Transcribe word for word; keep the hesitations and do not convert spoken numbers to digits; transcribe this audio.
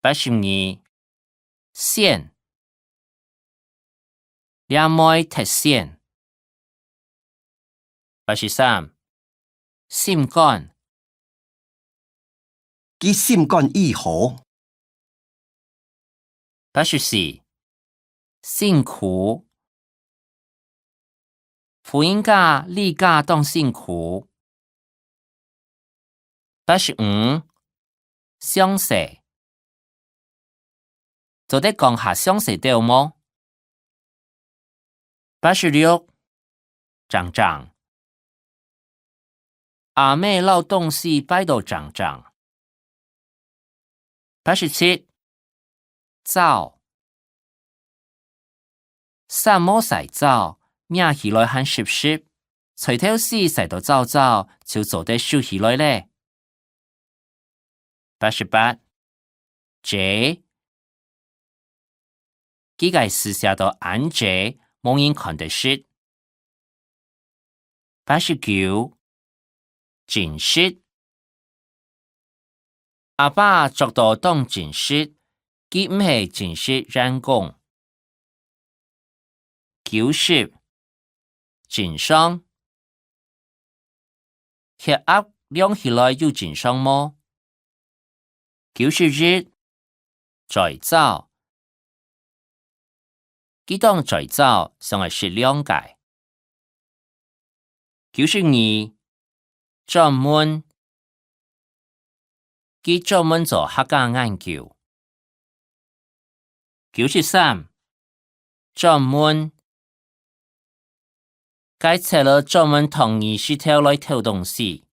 八十二，線。這妹忒線。八十三，心肝。佢心肝異好。八十四，辛苦。婦人家理家當辛苦。八十五，詳細。做得講下詳細兜無？八十六，正正。阿姆摎東西擺到正正。八十七，燥。衫無曬燥，摸起來還濕濕，菜頭絲曬到燥燥，就做得收起來咧。八十八，䆀。佢个字寫到恁䆀，無人看得識。八十九，真實。阿爸著到當真實，佢毋係真實員工。九十，真常。血壓量起來有真常無？九十一，嘴燥。佢當嘴燥，想愛食涼个。九十二，專門。佢專門做客家研究。九十三，專門。該賊仔專門䟘二字頭來偷東西。